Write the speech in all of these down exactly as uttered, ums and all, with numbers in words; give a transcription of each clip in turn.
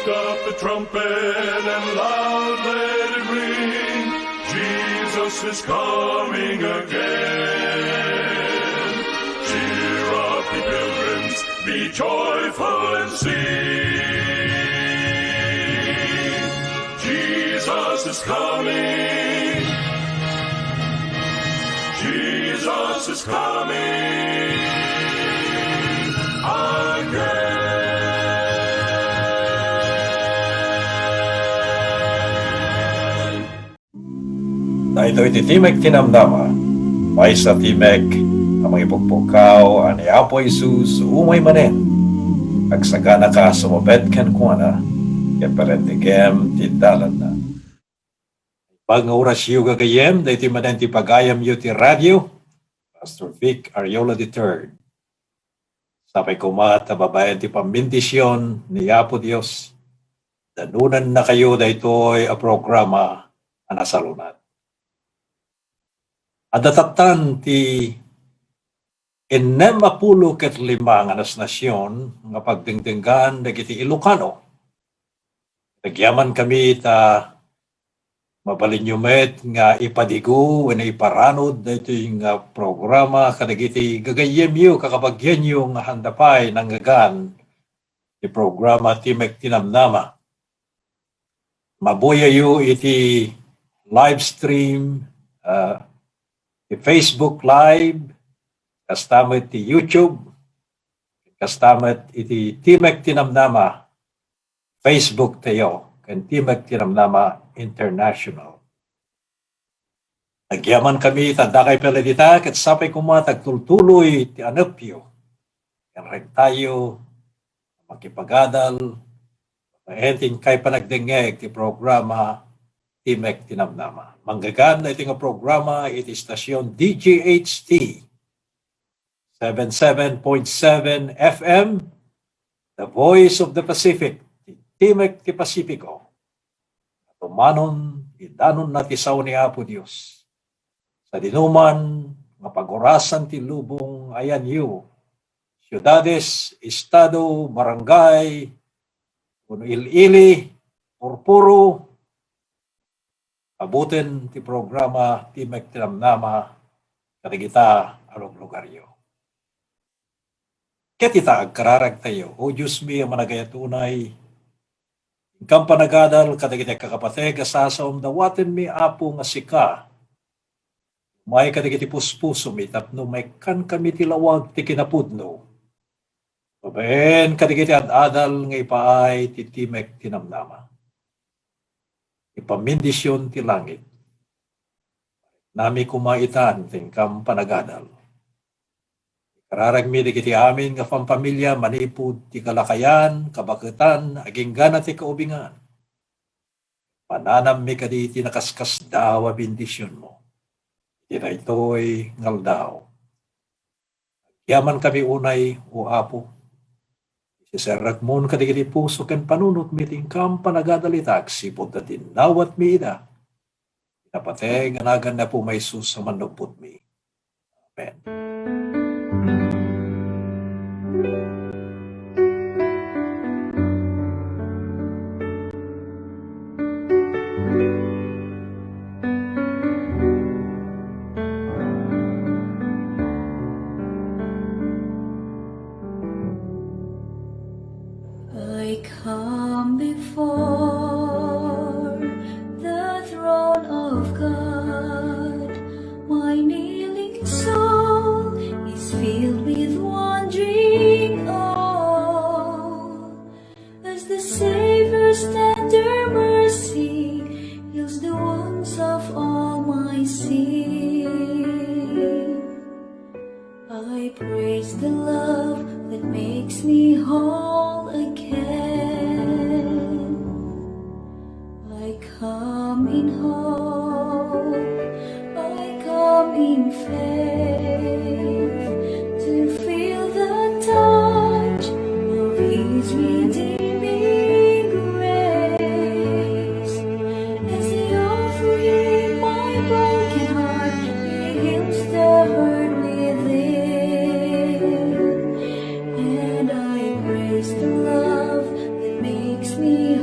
Up the trumpet and loud let it ring. Jesus is coming again. Cheer up, ye pilgrims, be joyful and sing. Jesus is coming. Jesus is coming again. Daytoy ti Timek ti Namnama, maysa timek a mangipukpukkaw a ni Apo Jesus umay manen. Agsaganaka a sumabet kenkuana, ket parentegem ti dalanna. Pag nga orasyo gagayyem, daytoy manen ti pagayamyo ti radio, Pastor Vic Ariola the third. Sapay koma ta babaen ti pambendision ni Apo Dios, danonannakayo daytoy a programa a nasalunat. Adda tattan ti ennem a pulo ket lima nga nasnasion nga pagdengdenggan dagiti Ilocano. Nagyamankami ta mabalinyo met nga ipadigo wenno iparanud daytoy nga programa kadagiti gagayyemyo, kakabagianyo nga handa pay nanggagan ti programa Timek ti Namnama. Mabuyayo iti live stream, ah, ti Facebook Live, kasta met ti YouTube, kasta met iti Timek ti Namnama Facebook tayo, ken Timek ti Namnama International. Nagyamankami ta dakay pay la dita, ket sapay koma ta agtultuloy ti anepyo ken rengtayo a makipagadal babaen ti inkay panagdengngeg ti programa Timek ti Namnama. Manggagan daytoy nga programa iti estasion D G H T, seven seven point seven F M, The Voice of the Pacific, ti Timek ti Pasifiko. Tumanon, idanonna ti sao ni Apo Dios. Sadinoman nga pagurasan ti lubong, ayanyo, siudades, estado, barangay, wenno il-ili, purpuro, abuten ti programa Timek ti Namnama kadagita a luglugaryo. Ket ita, agkararagtayo, O Diosmi a managayat unay, inkam panagadal kadagiti kakapateg a sasaom, dawatenmi, Apo, nga sika umay kadagiti puspusomi tapno maikkankami ti lawag ti kinapudno. Babaen kadagiti ad-adal nga ipaay ti Timek ti Namnama. Ti pambendision ti langit. Nami koma itan ti inkam panagadal. Ikararagmi dagiti amin nga pampamilya manipud ti kalakayan, kabaketan, agingga ti kaubingan. Mananammi kadi ti nakaskasdaaw a bendisionmo iti daytoy nga aldaw. Agyamankami unay, O Apo. Iserrekmon kadagiti puso ken panunotmi ti inkam panagadal ita agsipud ta dinnawatmi ida. Napateg a nagan ni Apomi Jesus a Mannubbotmi. Amen. I come before the throne of God. My kneeling soul is filled with wondering awe as the Savior's tender mercy heals the wounds of all my sin. I praise the love that makes me whole again. I come in hope, I come in faith to feel the touch of His redeeming grace. As I offer Him my broken heart, He heals the hurt within. And I praise the love that makes me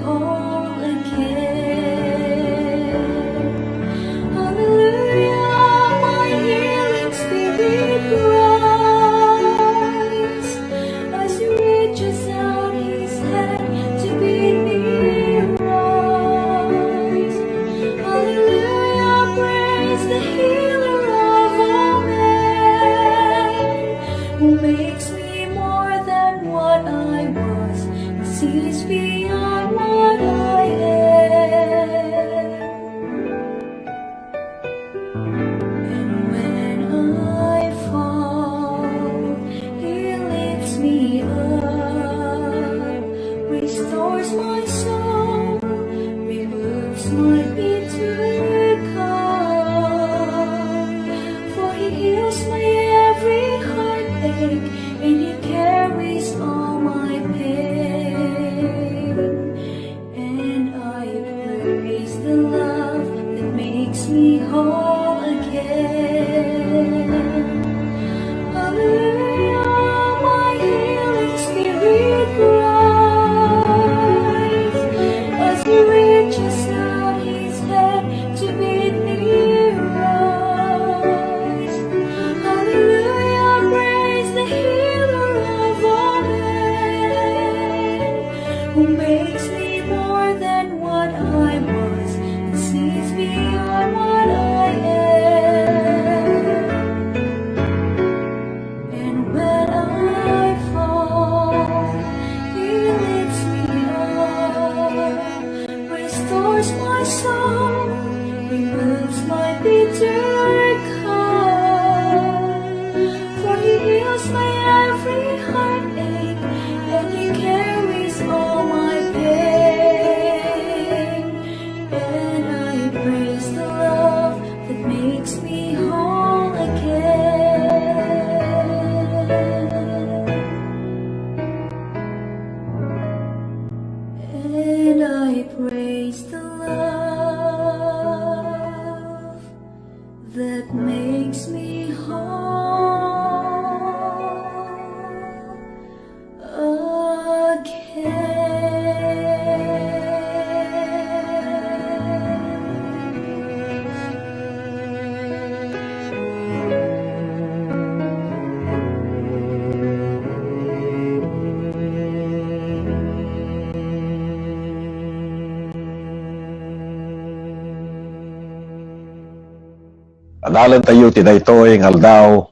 Alentayo ti daytoy nga aldaw,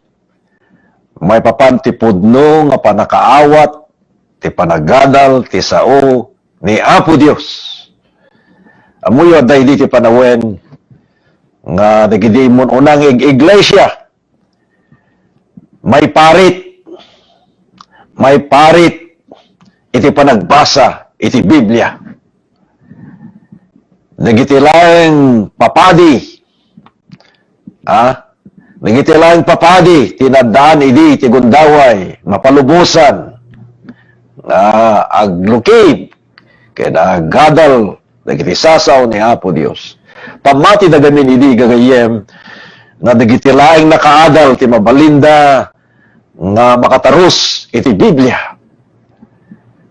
maipapan ti pudno nga pannakaawat ti panagadal ti sao ni Apo Dios. Ammoyo, adda idi ti panawen nga dagidi immun-una nga ig-iglesia, maiparit, maiparit iti panagbasa iti Biblia. Dagiti laeng papadi, ah, dagiti laeng papadi ti naaddaan idi ti gundaway, mapalubosan nga aglukib ken agadal dagiti sasao ni Apo Dios. Pammatida ngamin idi, gagayyem, nga dagiti laeng nakaadal ti mabalinda nga makatarus iti Biblia.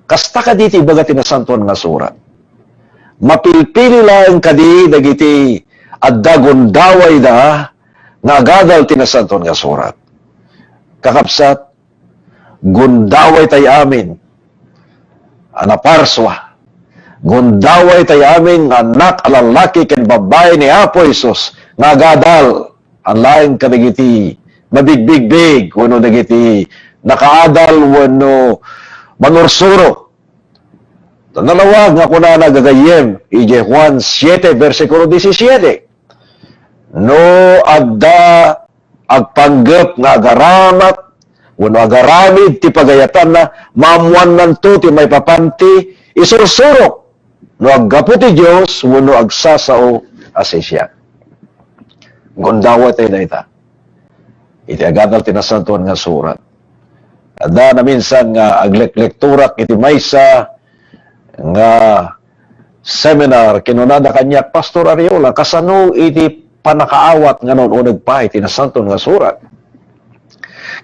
Kasta kadi ti ibaga ti Nasantoan nga Surat. Mapilpili laeng kadi dagiti adda gundawayda nga agadal ti Nasantoan nga Surat. Kakabsat, gundaway tay amin a naparsua. Gundaway tay amin nga annak a lallaki ken babbai ni Apo Jesus nga agadal, a laeng kadagiti mabigbigbig wenno dagiti nakaadal wenno manursuro. Nalawag nga kunana, gagayyem, idiay Juan siete, bersikulo disisiete, "No adda agpanggep nga agaramat wenno agaramid ti pagayatanna, maammuannanto ti maipapan ti isursurok no aggapu ti Dios wenno agsasao a siasina." Gundaway tay dayta iti agadal ti Nasantoan nga Surat. Adda naminsan nga agleklekturak iti maysa nga seminar, kinunada kaniak, "Pastor Ariola, kasano iti pannakaawat nga naun-uneg pay ti Nasantoan nga Surat?"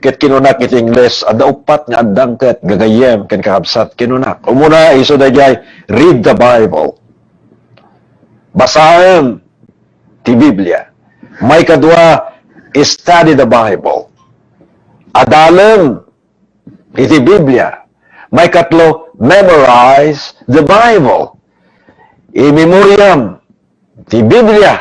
Ket kinunak iti Ingles, "Adda uppat nga addang ket, gagayyem ken kakabsat," kinunak. Umuna, isu daydiay, "Read the Bible." Basaem ti Biblia. Maikadua, study the Bible. Adalem iti Biblia. Maikatlo, memorize the Bible. Imemoriam ti Biblia.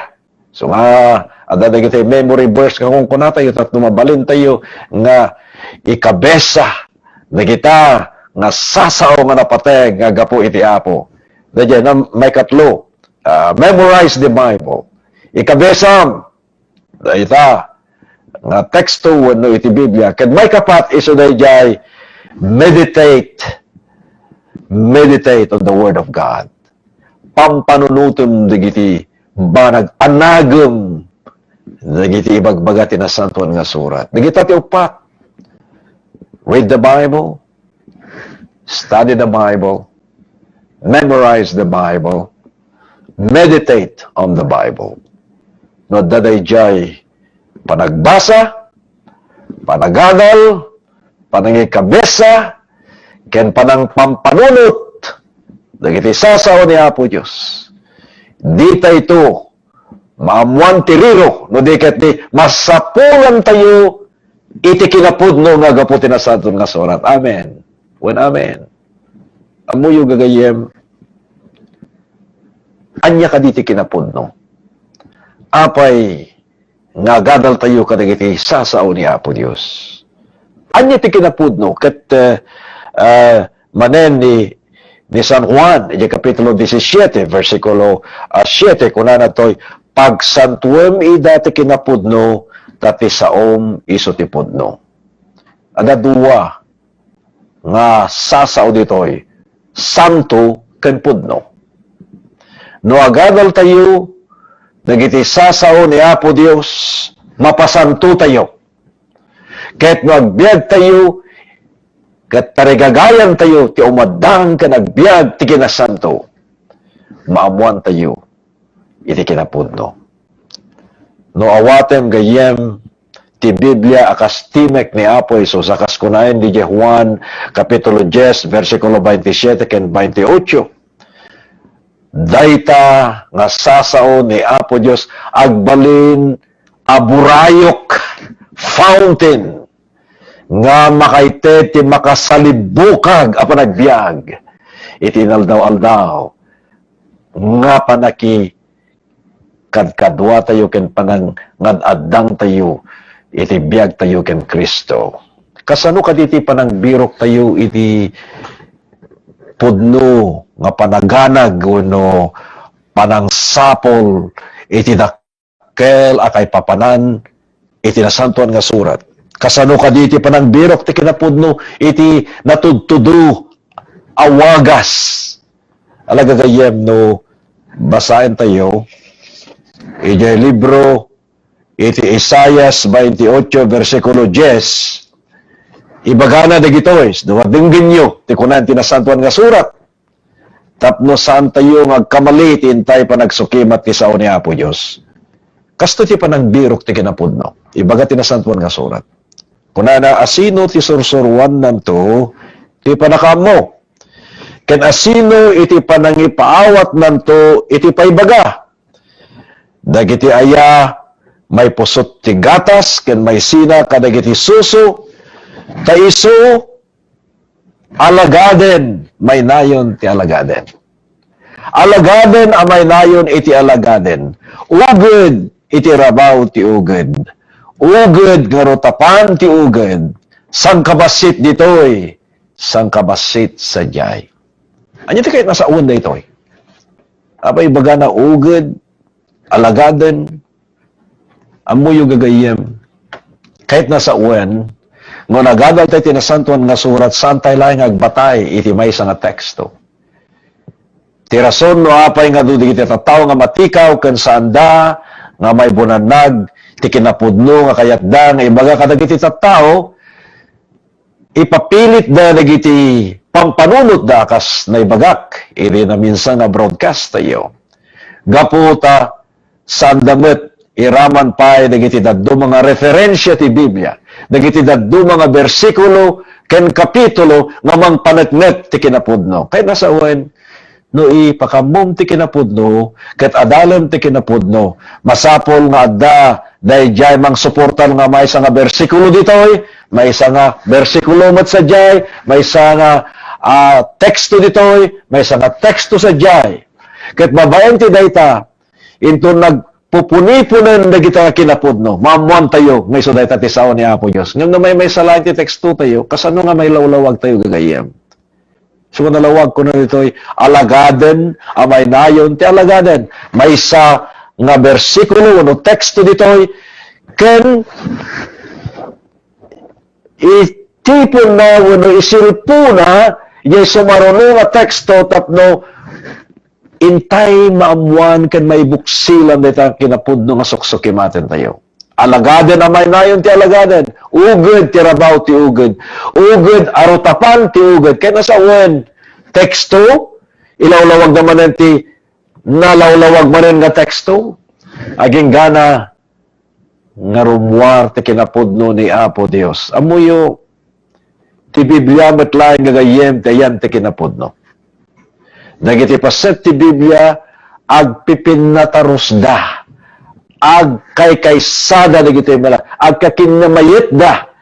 So nga, adda dagiti memory verse nga kunkunatayo, tapno mabalintayo nga ikabesa dagita nga sasao nga napateg nga gapu iti Apo. Daydiay, na-, maikatlo, ah, memorize the Bible. Ikabesam, dayta nga teksto wenno iti Biblia. Ket maikapat, isu daydiay, meditate. Meditate on the Word of God. Pampanunotem dagiti banag, anagem dagiti ibagbaga ti Nasantoan nga Surat. Dagita ti uppat. Read the Bible, study the Bible, memorize the Bible, meditate on the Bible. No adda daydiay panagbasa, panagadal, panangikabesa, ken panangpampanunot dagiti sasao ni Apo Dios, ditayto maammuan ti riro, no di ket di masapulantayo iti kinapudno nga gapu ti Nasantoan nga Surat. Amen. Wen amen. Ammoyo, gagayyem, ania kadi ti kinapudno? Apay nga agadaltayo kadagiti sasao ni Apo Dios? Ania ti kinapudno? Ket, eh, eh, manen ni, ni San Juan, idiay Kapitulo disisiete, bersikulo, ah, siete, kunana toy, "Pagsantuem ida ti kinapudno, ta ti saom isu ti pudno." Adda dua nga sasao ditoy, santo ken pudno. No agadaltayo dagiti sasao ni Apo Dios, mapasantotayo. Ket no agbiagtayo, ket tarigagayantayo ti umaddang ken agbiag ti kinasanto, maammoantayo iti kinapudno. No awatem gayyem ti Biblia a kas timek ni Apo Jesus, a kas kunaen idiay Juan Kapitulo dies, bersikulo veintisiete ken veintiocho, dayta nga sasao ni Apo Dios agbalin a burayok, fountain, nga makaited ti makasalimbukag a panagbiag iti inaldaw-aldaw nga panaki-, kadkaduatayo ken panangad-addangtayo iti biagtayo ken Cristo. Kasano kadi ti panangbiroktayo iti pudno nga panaganag wenno panangsapul iti dakkel a kaipapanan iti Nasantoan nga Surat? Kasano kadi ti panangbirok ti kinapudno iti natudtudo a wagas? Ala, gagayyem, no basaentayo idiay libro iti Isaias twenty-eight, bersikulo dies, ibagana dagitoy, no, denggenyo ti kuna ti Nasantoan nga Surat, tapno saantayo nga agkamali ti intay panagsukimat ti sao ni Apo Dios. Kastoy ti panangbirok ti kinapudno. Ibaga ti Nasantoan nga Surat. Kunana, "Asino ti sursuruannanto ti panakaammo? Ken asino iti panangipaawatnanto iti paibaga? Dagiti aya maipusot ti gatas ken maisina kadagiti suso, ta isu alagaden mainayon ti alagaden. Alagaden a mainayon iti alagaden. Uged iti rabaw ti uged. Uged nga rutapan ti uged. Sangkabassit ditoy, sangkabassit sadiay." Ania ti kayat nga sawen daytoy? Apay, ibagana uged, alagaden, ammoyo, gagayyem, kayat nga sawen, no nagadal tayo ti Nasantoan nga Surat, saantay laeng nga agbatay iti maysa nga teksto. Ti rason no apay nga adu dagiti tattao nga matikaw ken saanda nga maibunannag ti kinapudno nga kayatda nga ibaga kadagiti tattao, ipapilitda dagiti pampanunotda kas naibagak iti naminsan nga broadcast tayo. Gapu ta saanda met iraman pay dagiti dadduma nga referensia ti Biblia, dagiti dadduma nga bersikulo ken kapitulo nga mangpaneknek ti kinapudno. Kayat nga sawen, no ipakammom ti kinapudno, ket adalem ti kinapudno, masapul nga adda daydiay mangsuporta nga maysa nga bersikulo ditoy, maysa nga bersikulo met sadiay, maysa nga, ah, teksto ditoy, maysa nga teksto sadiay. Ket babaen ti dayta, inton nagpupuniponen dagita nga kinapudno, maammoantayo nga isu dayta ti sao ni Apo Dios. Ngem no maymaysa laeng ti teksto tayo, kasano nga mailawlawag tayo, gagayyem? So, nalawag ko na ditoy, alagaden a mainayon ti alagaden. Maysa nga bersikulo wenno teksto ditoy, ken itiponna wenno isilpona diay sumaruno nga teksto tapno intay maammoan ken maibuksilan dayta kinapudno nga suksukimaten tayo. Alagaden a mainayon ti alagaden, uged ti rabaw ti uged, uged a rutapan ti uged. Kayat nga sawen, teksto, ilawlawagda manen ti nalawlawag manen nga teksto, agingga nga rummuar ti kinapudno ni Apo Dios. Ammoyo, ti Biblia met laeng, gagayyem, ti ayan ti kinapudno. Dagiti paset ti Biblia, agpipinnatarusda, agkaykaysada dagiti mala-, agkakinnamayetda,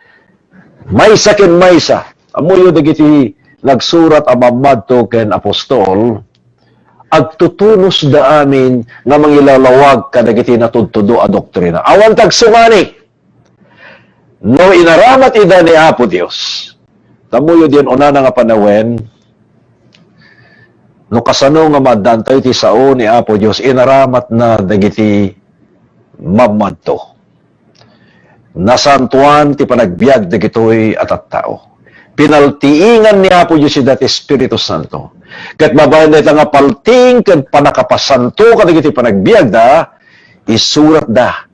maysa ken maysa. Ammoyo, dagiti nagsurat a mammadto ken apostol, agtutunosda amin nga mangilalawag kadagiti natudtudo a doktrina. Awan ti agsumani no inaramat ida ni Apo Dios. Tammuyo diay unana nga panawen, no kasano nga maaddaantayo ti sao ni Apo Dios, inaramatna dagiti mammadto. Nasantoan ti panagbiag dagitoy a tattao. Pinaltiingan ni Apo Dios ida ti Espiritu Santo. Ket babaen dayta nga paltiing ken pannakapasanto kadagiti panagbiagda, isuratda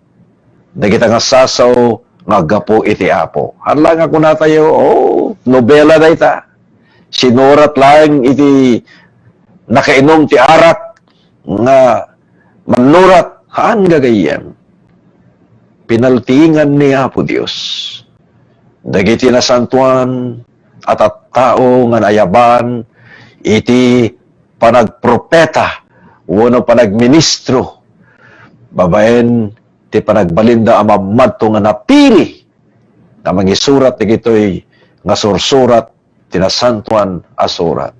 dagita nga sasao nga aggapu iti Apo. Haan la nga kunatayo, "Oh, nobela dayta. Sinurat laeng iti nakainum ti arak nga mannurat." Haan, gagayyem. Pinaltiingan ni Apo Dios dagiti nasantoan a tattao nga naayaban iti panagprofeta wenno panagministro babaen ti panagbalinda a mammadto nga napili nga mangisurat dagitoy nga sursurat ti Nasantoan a Surat.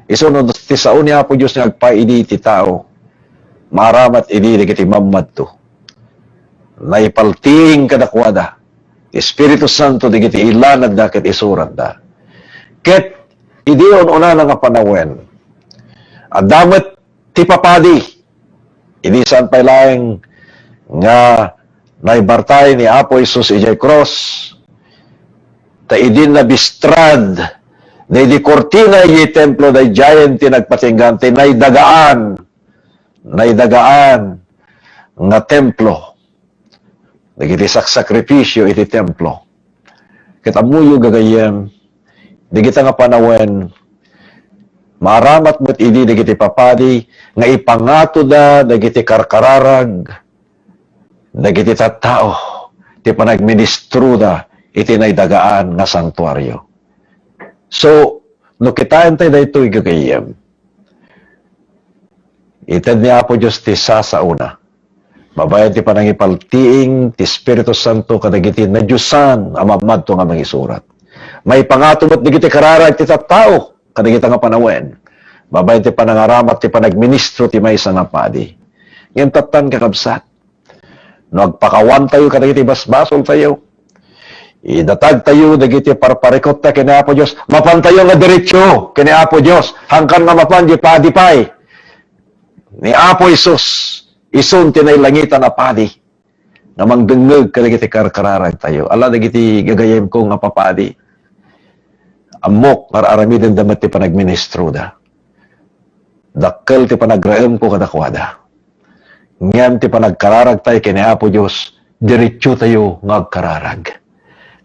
Isu no ti sao ni Apo Dios nga agpaidi iti tao, maaramat idi dagiti mammadto. Naipaltiing kadakuada ti Espiritu Santo dagiti ilanadda ket isuratda. Ket idi un-unana nga panawen, adda met ti papadi. Idi saan pay laeng nga naibartay ni Apo Jesus idiay krus, ta idi nabistrad daydi kurtina idiay templo, daydiayen ti nagpatinggaan ti naidagaan, naidagaan nga templo, dagiti saksakripisio iti templo. Ket ammoyo, gagayyem, dagita nga panawen, maaramat met idi dagiti papadi nga ipangatoda dagiti karkararag dagiti tattao ti panagministroda iti naidagaan nga santuario. So, no kitaentayo daytoy, gagayyem, ited ni Apo Dios ti sasaona. Babaen ti panangipaltiing ti Espiritu Santo kadagiti nadiosan a mammadto nga mangisurat. Maipangato met dagiti kararag ti tattao kadagita nga panawen. Babaen ti panangaramat ti panagministro ti maysa nga padi. Ngem tattan, kakabsat, no agpakawantayo kadagiti basbasoltayo, idatagtayo dagiti parparikutta ken ni Apo Dios, mapantayo nga diretso ken ni Apo Dios, hangkan nga mapan di padi pay ni Apo Jesus, isun ti nailangitan a padi nga mangdengngeg kadagiti karkararagtayo. Ala dagiti gagayyemko nga papadi, ammok nga ar-aramidenda met ti panagministroda. Dakkel ti panagraemko kadakuada. Ngem ti panagkararagtayo ken ni Apo Dios, diretsotayo nga agkararag.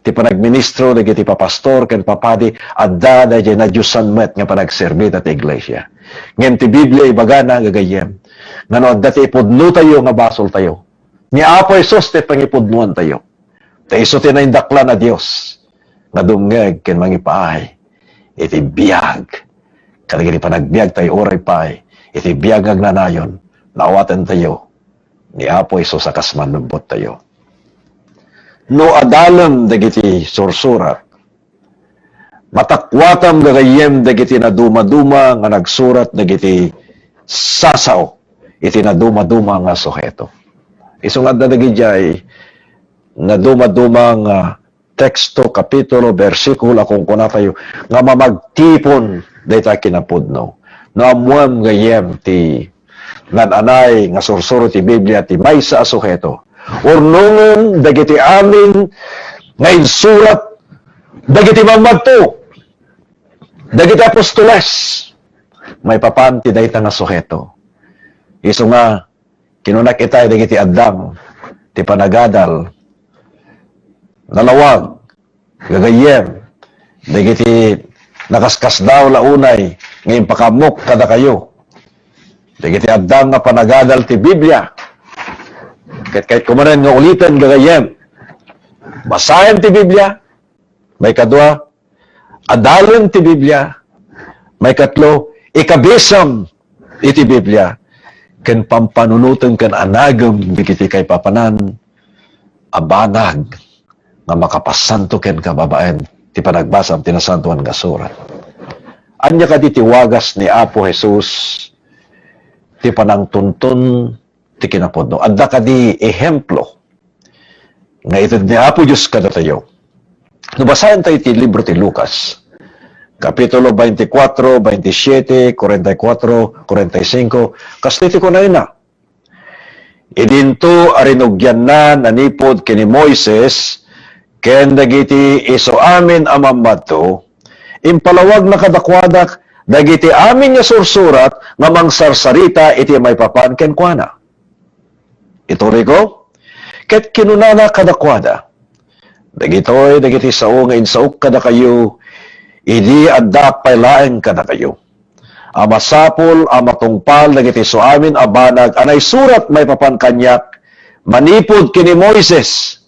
Ti panagministro dagiti papastor ken papadi, adda daydiay nadiosan met nga panagserbida ti iglesia. Ngem ti Biblia ibagana, gagayyem, nga no adda ti ipudnotayo nga basoltayo, ni Apo Jesus ti pangipudnoantayo. Ta isu ti naindaklan a Dios nga dumngeg ken mangipaay iti biag kadagiti panagbiagtayo uray pay iti biag nga agnanayon, naawatentayo ni Apo Jesus a kas mannubbottayo. No adalem dagiti sursurat, matakuatam, gagayyem, dagiti nadumaduma nga nagsurat dagiti sasao iti nadumaduma nga suheto. Isu nga adda dagidiay nadumaduma nga teksto, kapitulo, bersikulo a kunkunatayo nga mamagtipon dayta kinapudno. No ammoem, gayyem, ti nan-anay nga sursuro ti Biblia ti maysa a suheto, urnongen dagiti amin nga insurat dagiti mammadto, dagiti apostoles, maipapan ti dayta nga suheto. Isu nga, kinunak itay dagiti addang ti panagadal, nalawag, gagayyem, dagiti nakaskasdaaw la unay nga impakaammo kadakayo. Dagiti addang nga panagadal ti Biblia. Ket kayatko manen nga uliten, gagayyem, basaen ti Biblia. Maikadua, adalen ti Biblia. Maikatlo, ikabisam iti Biblia ken pampanunoten ken anagem dagiti kaipapanan a banag nga makapasanto kenka babaen ti panagbasam ti Nasantoan nga Surat. Ania kadi ti wagas ni Apo Jesus ti panangtuntun ti kinapudno? Adda kadi ehemplo nga ited ni Apo Dios kadatayo? No basaentayo ti libro ti Lucas, Kapitulo veinticuatro, veintisiete, cuarenta y cuatro, cuarenta y cinco, kastoy ti kunana, "Idinto a rinugianna nanipud ken ni Moises ken dagiti isu amin a mammadto, impalawagna kadakuada dagiti amin nga sursurat nga mangsarsarita iti maipapan kenkuana." Ituloy ko, ket kinunana kadakuada, "Dagitoy dagiti sao nga insaok kadakayo idi addaak pay laeng kadakayo, a masapul a matungpal dagiti isu amin a banag a naisurat maipapan kaniak manipud ken ni Moises,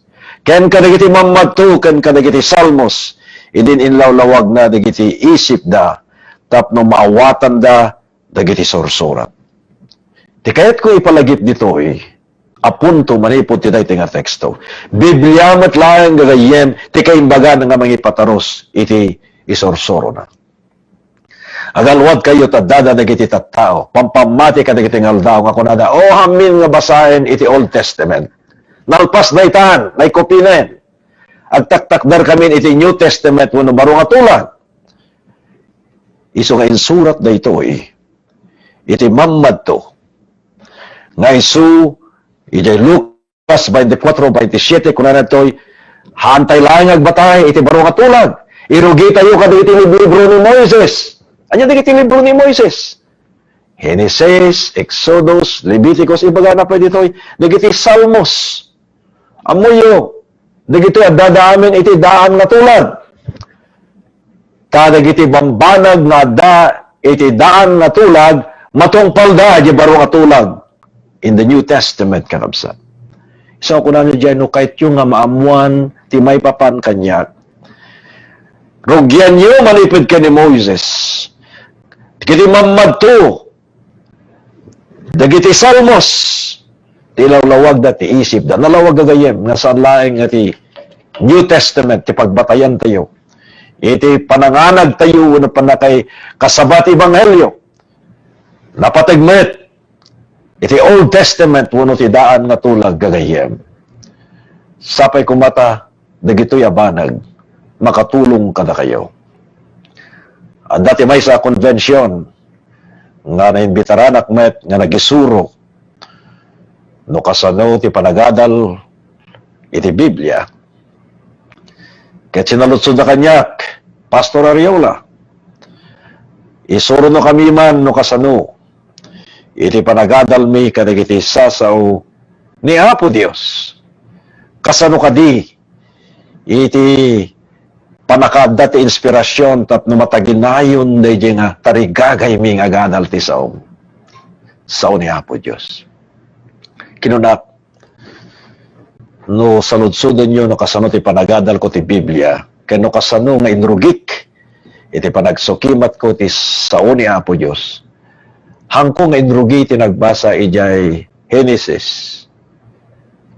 ken kadagiti mammadto, ken kadagiti Salmos, idin inlawlawagna dagiti isipda tapno maawatanda dagiti sursurat." Ti kayatko ipalagip ditoy a punto manipud ti daytoy nga teksto, Biblia met laeng, gagayyem, ti kaimbagana nga mangipatarus iti isursurona. Agalwad kayo ta adda dagiti tattao, pampammati kadagiti nga aldaw nga kunada, "O, amin nga basaen iti Old Testament. Nalpas daytan, naikupinen. Agtaktakder kamin iti New Testament wenno baro nga tulag." Isu nga insurat daytoy iti mammadto nga isu idiay Lucas Lucas twenty-four twenty-seven, kunana ditoy, "Haantay laeng nga agbatay iti baro nga tulag. Irugitayo kadagiti liblibro ni Moises." Ania dagiti libro ni Moises? Genesis, Exodus, Leviticus, ibagana pay ditoy, dagiti Salmos. Ammoyo, dagitoy adda amin iti daan nga tulag. Ta dagiti bambanag nga adda iti daan nga tulag, matungpalda iti baro nga tulag in the New Testament, kakabsat. So, kunana diay, no kayatyo nga maammuan ti maipapan kaniak, rugianyo manipud ken ni Moises. Iti mammadto dagiti Salmos, ti lawlawagda ti isipda. Nalawag gagayyem nga saan laeng nga ti New Testament ti pagbatayantayo. Iti pananganagtayo wenno pannakay kasaba ti ebanghelio, napateg met iti Old Testament wenno ti daan nga tulag gagayyem. Sapay koma ta dagitoy a banag makatulong kadakayo. Adda ti maysa a konbension nga naimbitaranak met nga nagisuro no kasano ti panagadal iti Biblia. Ket sinaludsodda kaniak, "Pastor Ariola, isurono kami man no kasano iti panagadalmi kadagiti sasao ni Apo Dios. Kasano kadi iti pannakaadda ti inspirasyon tapno mataginayon daydiay nga tarigagaymi nga agadal ti sao, sao ni Apo Dios?" Kinunak, "No saludsodenyo no kasano ti panagadalko ti Biblia, ken no kasano nga inrugik iti panagsukimatko ti sao ni Apo Dios, haanko nga inrugi ti nagbasa idiay Genesis,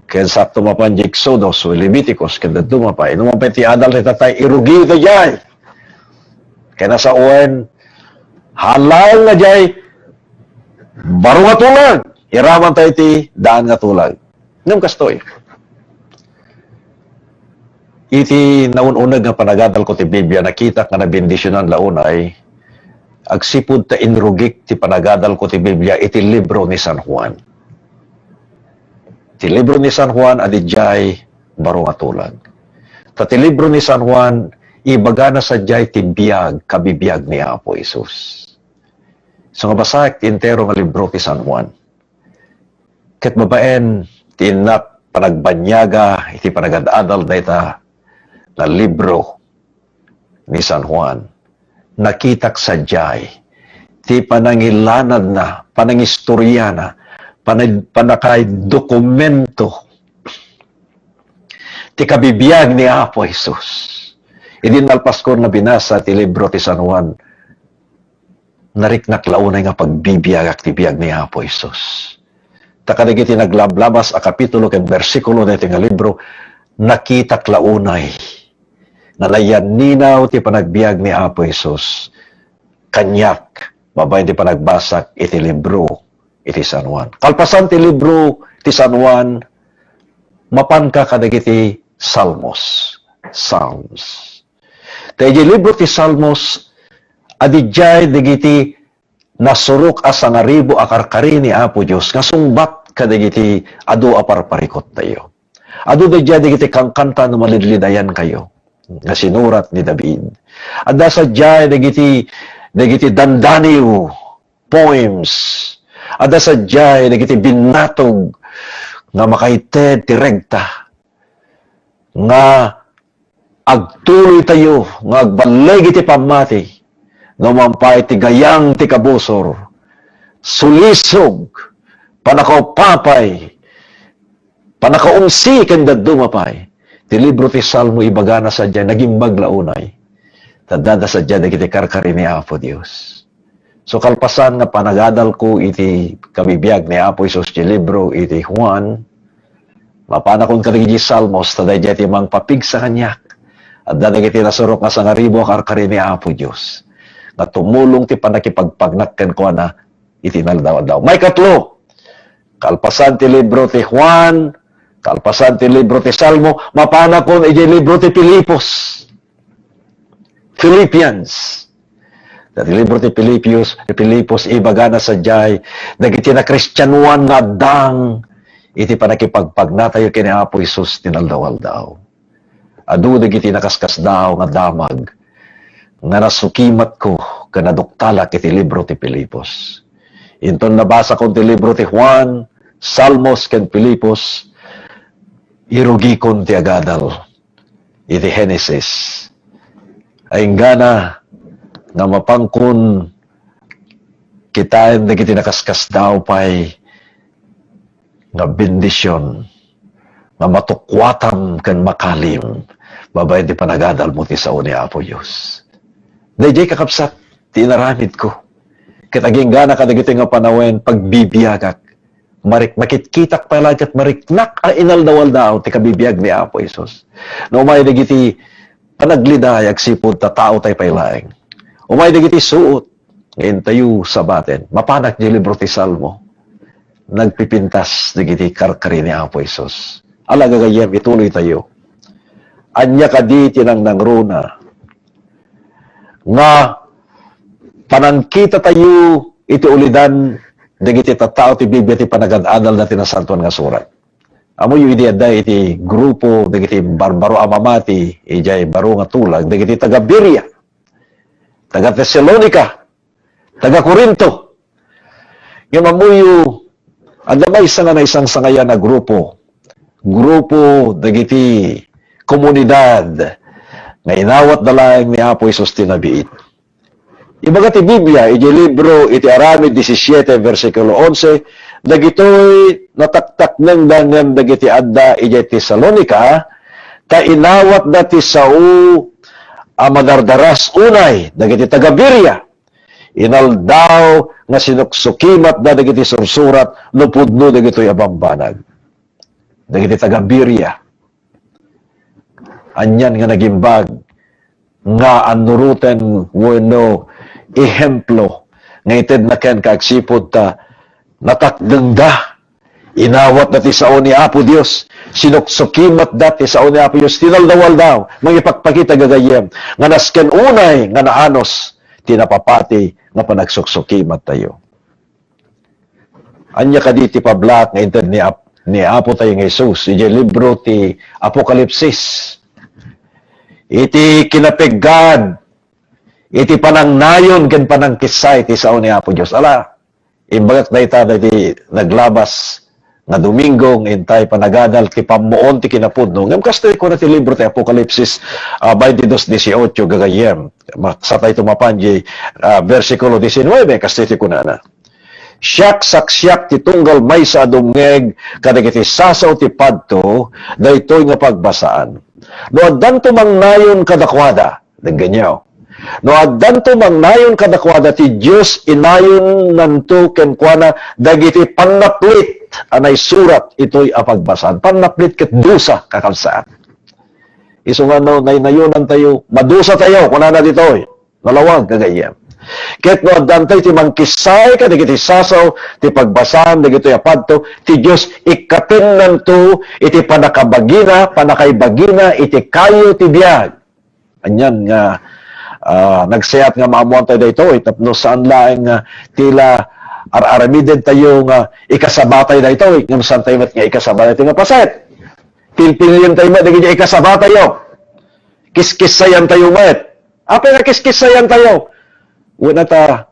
ken sakto mapan di Exodus, o Leviticus, ken dadduma pay. Numan pay ti adal ti tatay, irugi ita diay. Ken nasawen, haan laeng nga diay baro nga tulag, iraman tayo ti daan nga tulag." Ngem kastoy, iti naun-uneg nga panagadalko ti Biblia, nakitak nga nabendisionan la unay agsipud ta inrugik ti panagadalko ti Biblia iti libro ni San Juan. Ti libro ni San Juan a diay baro nga tulag. Ta ti libro ni San Juan, ibagana sadiay ti biag, kabibiag ni Apo Jesus. So nga basaek ti entero nga libro ti San Juan. Ket babaen ti innak panagbanyaga iti panagad-adal dayta nga libro ni San Juan, nakitak sadiay ti panangilanadna, panangistoriana, panag-, pannakaidokumento ti kabibiag ni Apo Jesus. Idi nalpaskon nga binasa ti libro ti San Juan, nariknak la unay nga pagbibiagak ti biag ni Apo Jesus. Ta kadagiti naglablabas a kapitulo ken bersikulo daytoy nga libro, nakitak la unay nga nayanninaw ti panagbiag ni Apo Jesus kaniak babaen ti panagbasak iti libro iti San Juan. Kalpasan ti libro ti San Juan, mapanka kadagiti Salmos, Psalms. Ta idiay libro ti Salmos, adidiay dagiti nasurok a sangaribu a karkari ni Apo Dios nga sungbat kadagiti adu a parparikut tayo. Adu daydiay dagiti kankanta no malidlidayan kayo nga sinurat ni David. Adda sadiay dagiti, dagiti dandaniw, poems. Adda sadiay dagiti binnatog nga makaited ti regta nga agtuloy tayo nga agballeg iti pammati, no mampay ti gayang ti kabusor, sulisog, pannakaupapay, pannakaumsi ken dadduma pay. Ti libro ti Salmo ibagana sadiay, nagimbag la unay. Ta adda sadiay dagiti karkari ni Apo Dios. So, kalpasan nga panagadalko iti kabibiag ni Apo Jesus ti libro iti Juan, mapanakon kadagiti Salmos, ta daydiay ti mangpapigsa kaniak. Adda dagiti nasurok nga sangaribu a karkari ni Apo Dios. nga tumulong ti pannakipagpagnak kenkuana iti inaldaw-aldaw. Maikatlo, kalpasan ti libro ti Juan, kalpasan ti libro ti Salmo, mapanakon idiay libro ti Filipos. Philippians. Dati libro ti Filipios, ti Filipos, ibagana sadiay, dagiti nakristianoan nga addang iti pannakipagpagnatayo ken ni Apo Jesus ti inaldaw-aldaw. Adu dagiti nakaskasdaaw nga damag nga nasukimatko ken naduktalak iti libro ti Filipos. Inton nabasakon ti libro ti Juan, Salmos, ken Filipos, irugikon ti agadal iti Genesis. Ay inggana nga mapankon kitaen dagiti nakaskasdaaw pay nga bendision nga matukuatam ken makalim babaen ti panagadalmo ti sao ni Apo Dios. Daydiay, kakabsat, ti inaramidko. Ket aginggana kadagitoy nga panawen, pagbibiagak. Marik-, makitkitak pay laeng ket mariknak a inaldaw-aldaw ti kabibiag ni Apo Jesus. No umay dagiti panagliday agsipud ta tao tay pay laeng. Umay dagiti suot nga intayo sabaten. Mapanak diay libro ti Salmo. Nagpipintas dagiti karkari ni Apo Jesus. Ala, gagayyem, ituloy tayo. Ania kadi ti nangnangruna nga panangkita tayo iti ulidan dagiti tattao ti Biblia ti panagad-adalda ti Nasantoan nga Surat? Ammoyo idi adda iti grupo dagiti barbaro a mamati idiay baro nga tulag, dagiti taga Berea, taga Tesalonica, taga Corinto. Ngem ammoyo, adda maysa nga naisangsangayan a grupo. Grupo dagiti komunidad nga inawatda laeng ni Apo Jesus ti nabiit. Ibaga ti Biblia iti libro iti Aramid disisiete, bersikulo onse, dagitoy nataktaknengda ngem dagiti adda idiay Tesalonica, ta inawatda ti sao a madardaras unay dagiti taga Berea. Inaldaw nga sinuksukimatda dagiti sursurat no pudno dagitoy a bambanag. Dagiti taga Berea. Anian nga nagimbag nga annuroten wenno ehemplo nga itedna kenka agsipud ta natakdengda, inawatda ti sao ni Apo Dios, sinuksukimatda ti sao ni Apo Dios, tinaldaw-aldaw, mangipakpakita gagayyem nga nasken unay nga naanus ti napapati nga panagsuksukimattayo. Ania kadi ti pablaak nga inted ni Ap-, ni Apo tayo nga Jesus idiay libro ti Apokalipsis? Iti kinapeggad iti panangnayon ken panangkissay ti sao ni Apo Dios. Ala, imbagak dayta dagiti naglabas nga Domingo nga intay panagadal ti pammuon ti kinapudno. Ngem kastoy kuna ti libro ti Apokalipsis, ah, twenty-two dieciocho, gagayyem. Maksatayto mapan di, ah, bersikulo diecinuebe, kastoy ti kunana. Siak saksiak ti tunggal maysa a dumngeg kadagiti sasao ti padto daytoy nga pagbasaan. No addanto mangnayon kadakuada, denggenyo. No addanto mangnayon kadakuada ti Dios, inayonnanto kenkuana dagiti pannaplit a naisurat itoy a pagbasaan. Pannaplit ket dusa, kakabsat. Isu nga no naynayonantayo, madusatayo, kunana ditoy. Nalawag, gagayyem. Ket no addanto iti mangkissay kadagiti sasao ti pagbasaan dagitoy a padto, ti Dios ikkatennanto iti pannakabagina, pannakaibagina iti kayo ti biag. Anian nga, ah, nagsayaat nga maamuantayo daytoy tapno saan laeng nga ti la ar-aramidentayo nga ikasabatay daytoy, ngem saantayo met nga ikasaba daytoy nga paset. Pilpilientayo met dagiti ikasabatayo. Kiskissayantayo met. Apay nga kiskissayantayo? Wen ta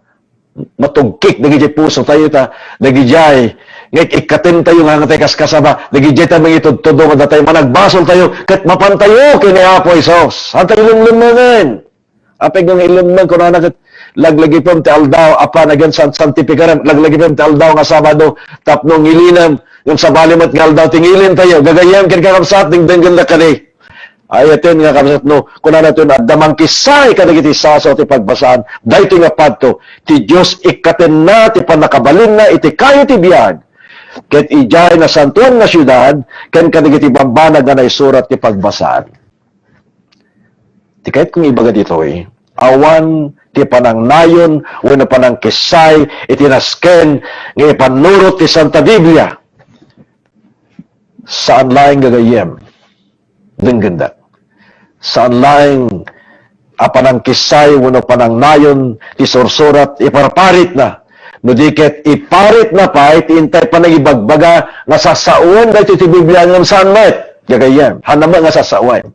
matugkik dagiti pusotayo ta dagidiay nga ik-, ikkatentayo nga angatayo kaskasaba, dagidiay ta mangitudtudo nga datay managbasoltayo ket mapantayo ken ni Apo Jesus. Saantayo lemlemmengen. Apay nga ilemmeng, kunana ket laglagipem ti aldaw, Apo, again, san-, santificarem, laglagipem ti aldaw nga Sabado tapno ngilinem, ngem sabali met nga aldaw ti ngilintayo. Gagayyem ken kakabsat, dengdenggendak kadi. Ayaten nga kabsat no, kunana toy, adda mangkissay kadagiti sasao ti pagbasaan daytoy nga padto, ti Dios ikkatenna ti pannakabalinna iti kayo ti biag. Ket idiay nasantoan nga siudad, ken kadagiti bambanag nga naisurat ti pagbasaan. Ti kayatko nga ibaga ditoy, awan ti panangnayon wenno panangkissay iti nasken nga ipannurot ti Santa Biblia. Saan laeng, gagayyem, denggenda. Saan laeng a panangkissay wenno panangnayon ti sursurat, iparparitna. No di ket iparitna pay ti intay panangibagbaga nga sasawen daytoy ti Biblia ngem saan met, gagayyem. Hanna met nga sasawen.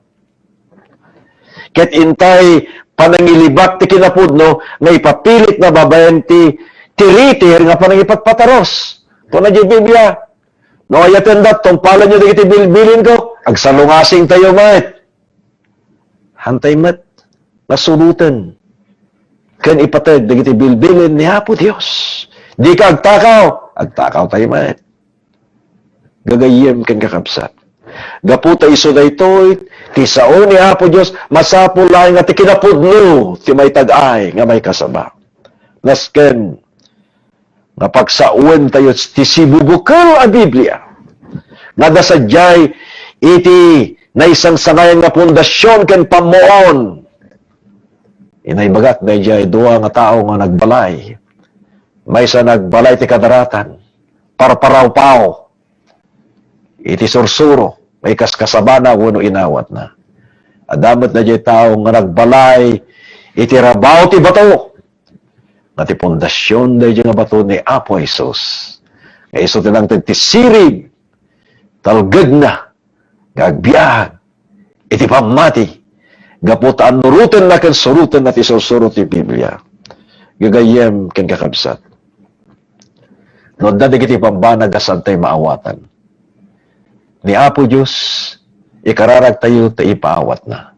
Ket intay panangilibak ti kinapudno nga ipapilitna babaen ti tiritir nga panangipatpatarus. Kuna diay Biblia, "No ayatenda, tungpalanyo dagiti bilbilinko." Agsalungasingtayo met. Hantay met nga suroten ken ipateg dagiti bilbilin ni Apo Dios. Dika agtakaw, agtakawtayo met. Gagayyem ken kakabsat, gapu ta isu daytoy ti sao ni Apo Dios, masapul laeng nga ti kinapudno ti maitag-ay nga maikasaba. Nasken nga pagsawen tayo ti sibubukel a Biblia nga adda sadiay iti naisangsangayan nga pundasyon ken pammuon. Inaibagak daydiay dua nga tao nga nagbalay. Maysa nagbalay ti kadaratan, parparawpaw iti sursuro nga ikaskasabana wenno inawatna. Adda met daydiay tao nga nagbalay iti rabaw ti bato, nga ti pundasyon daydiay nga bato ni Apo Jesus, nga isu ti nangted ti sirib, talgedna, nga agbiag iti pammati, gapu ta annurotenna ken surotenna ti sursuro ti Biblia. Gagayyem ken kakabsat, no adda dagiti bambanag a saantay maawatan ni Apo Dios, ikararagtayo ta ipaawatna.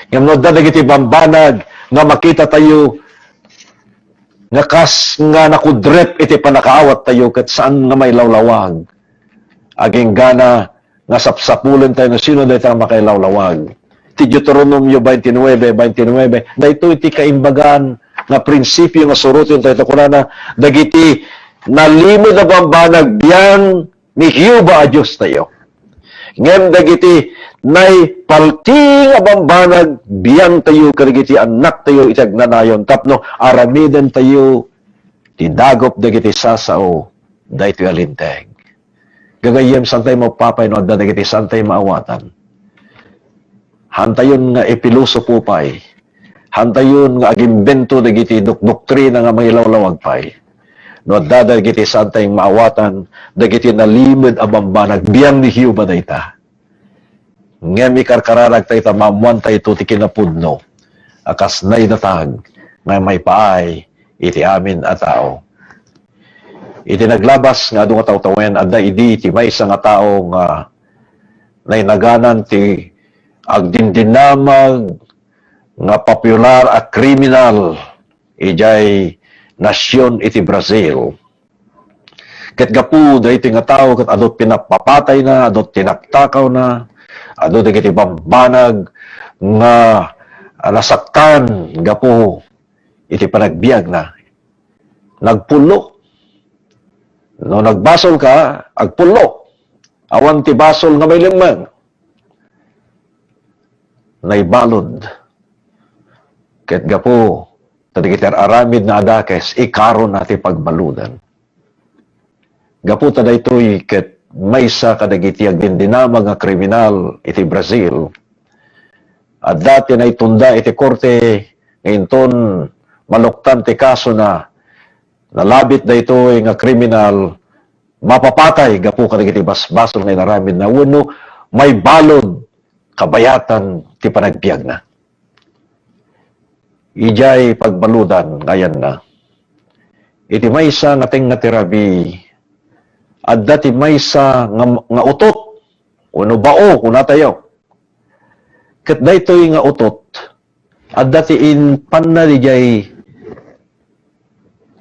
Ngem no adda dagiti bambanag nga makitatayo nga kas nga nakudrep iti pannakaawattayo, ket saan nga mailawlawag, aginggana nga sapsapulentayo no sino dayta a makailawlawag. Ti Deuteronomio twenty-nine, twenty-nine, daytoy ti kaimbagan nga prinsipio nga suroten tayo. Kunana, dagiti nalimed a bambanag biang ni Jehovah a Diostayo. Ngem dagiti naipaltiing a bambanag biangtayo kadagiti annaktayo iti agnanayon tapno aramidentayo ti dagup dagiti sasao daytoy a linteg. Gagayyem, saantay mapapay no adda dagiti saantay maawatan. Hantayon nga ipilosopo pay. Hantayon nga agimbento dagiti dok-, doktrina nga mangilawlawag pay. No adda dagiti saantay maawatan, dagiti nalimed a bambanag, biang ni Jehovah dayta. Ngem ikarkararagtayo ta maammoantayto ti kinapudno a kas naidatag nga maipaay iti amin a tao. Iti naglabas nga adu nga tawen, adda idi ti maysa nga tao nga nainaganan ti agdindinamag nga popular a kriminal idiay nasion iti Brazil. Ket gapu daytoy nga tao, ket adu pinapapatayna, adu tinaktakawna, adu dagiti bambanag nga, ah, nasaktan gapu iti panagbiagna. Nagpullo. No nagbasolka, agpullo. Awan ti basol nga mailemmeng. Naibalud. Ket gapu ta dagiti ar-aramidna a dakes, ikarona ti pagbaludan. Gapu ta daytoy ket maysa kadagiti agdindinamag nga kriminal iti Brazil. Adda ti naitunda iti korte nga inton maluktan ti kasona, nalabit daytoy nga kriminal, mapapatay gapu kadagiti basbasol nga inaramidna wenno maibalud kabayatan ti panagbiagna. Idiay pagbaludan nga ayanna, iti maysa nga tengnga ti rabii, adda ti maysa nga, nga utot wenno bao, kunatayo. Ket daytoy nga utot, adda ti impanna idiay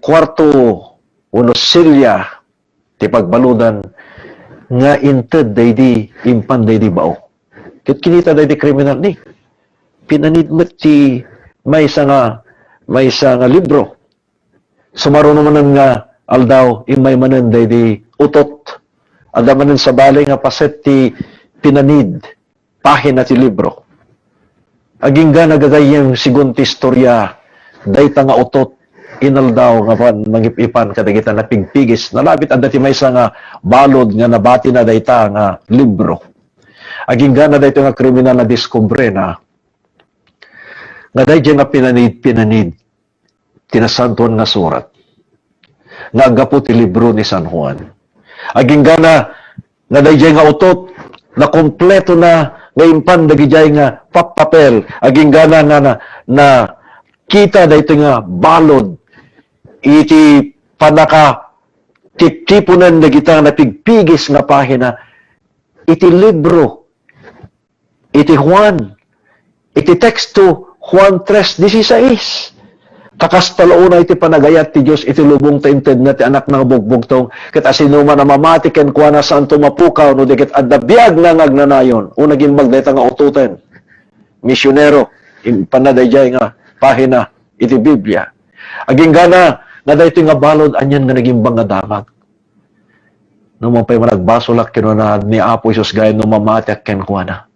kuarto wenno selya ti pagbaludan nga inted daydi, impan daydi bao. Ket kinita daydi kriminal ni, pinanid met ti maysa nga, maysa nga libro. Sumaruno manen nga aldaw, immay manen daydi utot. Adda manen sabali nga paset ti pinanid, pahina ti libro. Aginggana gagayyem, segun ti istorya, dayta nga utot inaldaw nga pan mangip-ipan kadagita napigpigis. Nalabit adda ti maysa nga balud nga nabatina dayta nga libro. Aginggana dayta nga kriminal, nadiskubrena nga daydiay nga pinanid-pinanid ti Nasantoan nga Surat nga aggapu ti libro ni San Juan. Aginggana nga daydiay nga utot, nakompleto na nga impan dagidiay nga pappapel. Aginggana nga na, nakita daytoy nga balud iti pannaka tiptiponen dagita nga napigpigis nga pahina iti libro iti Juan, iti teksto, Juan tres dieciséis. Ta kasta la unay ti panagayat ti Dios iti lubong ta intedna ti Anakna nga bugbugtong, ket asinoman a mamati kenkuana, saanto mapukaw no di ket adda biagna nga agnanayon. O, nagimbag dayta nga utoten. Misionero, impanna daydiay nga pahina iti Biblia. Aginggana nga daytoy nga balud, anian nga nagimbag nga damag. No man pay managbasolak, kinuna ni Apo Jesus, gayyem no mamatiak kenkuana,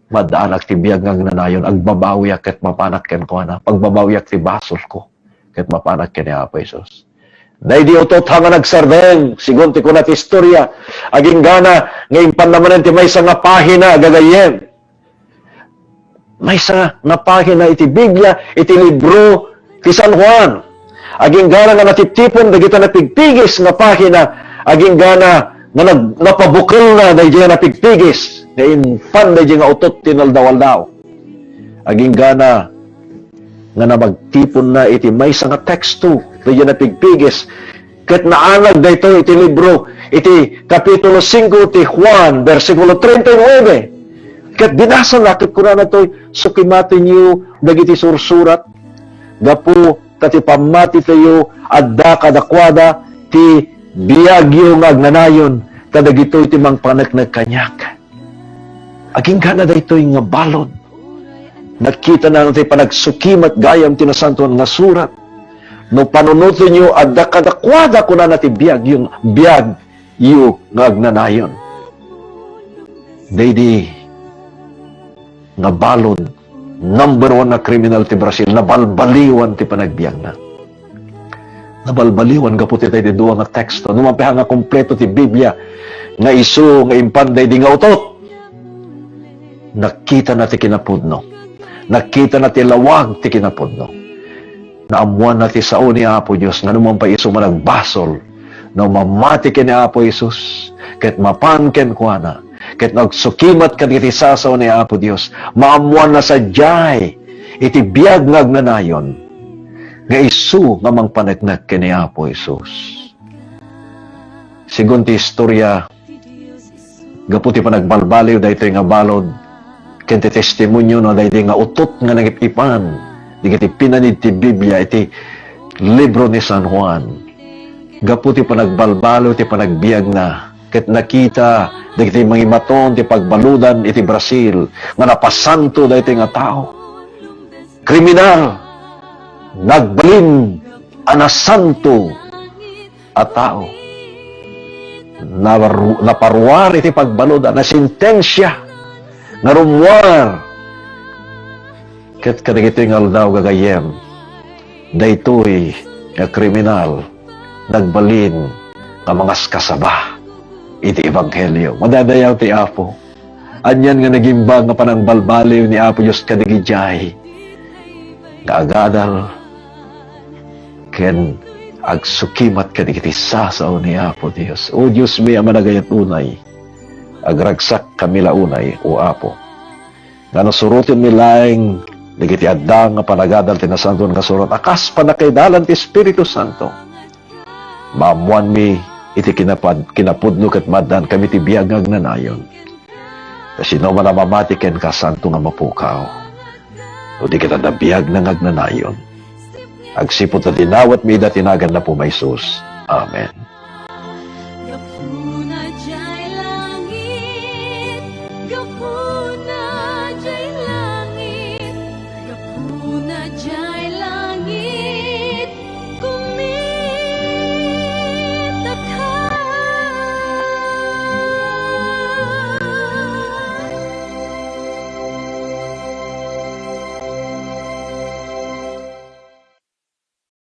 maddaanak ti biag nga agnanayon, agbabawiak ket mapanak kenkuana, pagbabawiak ti basolko, ket mapanak ken ni Apo Jesus. Daydi utot nga nagsardeng, segun ti kuna ti istorya, aginggana nga impanna manen ti maysa nga pahina, gagayyem. Maysa nga pahina iti Biblia, iti libro ti San Juan. Aginggana nga natiptipon dagita napigpigis nga pahina, aginggana nga nag-, napabukelna daydiay napigpigis nga impan daydiay nga utot ti inaldaw-aldaw. Aginggana nga namagtiponna iti maysa nga teksto daydiay napigpigis, ket naanag daytoy iti libro, iti Kapitulo singko ti Juan, bersikulo treinta y nueve. Ket binasana, ket kunana toy, "Sukimatenyo dagiti sursurat, gapu ta ti pammatitayo adda kadakuada ti biagyo nga agnanayon, ta dagitoy ti mangpaneknek kaniak." Aginggana daytoy nga balud. Nakitana ti panagsukimat gayam ti Nasantoan nga Surat. No panunotenyo, adda kadakuada, kunana, ti biagyo, biagyo nga agnanayon. Daydi nga balud, number one nga kriminal ti Brazil, nabalbaliwan ti panagbiagna. Nabalbaliwan gapu ti daydi dua nga teksto. No man pay nga kompleto ti Biblia, nga isu nga impan daydi nga utot, nakitana ti kinapudno. Nakitana ti lawag ti kinapudno. Naammoanna ti sao ni Apo Dios nga no man pay isu managbasol, no mamati ken ni Apo Jesus, ket mapan kenkuana, ket no agsukimat kadagiti sasao ni Apo Dios, maammoanna sadiay iti biag nga agnanayon nga isu nga mangpaneknek ken ni Apo Jesus. Segun ti istorya, gapu ti panagbalbaliw daytoy nga balud ken ti testimonio no daydi nga utot nga nangip-ipan dagiti pinanid ti Biblia iti libro ni San Juan. Gapu ti panagbalbaliw ti panagbiagna, ket nakita dagiti mangimaton ti pagbaludan iti Brazil nga napasanto daytoy nga tao. Kriminal, nagbalin a nasanto a tao. Naru-, naparuar iti pagbaludan, nasentensia nga rummuar. Ket kadagitoy nga aldaw, gagayyem, daytoy nga kriminal nagbalin nga mangaskasaba iti ebanghelio. Madadayaw ti Apo. Anian nga nagimbag nga panangbalbaliw ni Apo Dios kadagidiay nga agadal ken agsukimat kadagiti sasao ni Apo Dios. O Dios mi a managayat unay, agragsakkami la unay, O Apo, nga no surotenmi laeng dagiti adda nga panagadal ti Nasantoan nga Surat a kas pannakaidalan ti Espiritu Santo, maammoanmi iti kinapad-, kinapudno ket maaddaankami ti biag nga agnanayon. Ta sianoman a mamati kenka, saanto nga mapukaw. No di ket adda biagna nga agnanayon. Agsipud ta dinawatmi ida ti naganna, Apo, a Jesus. Amen.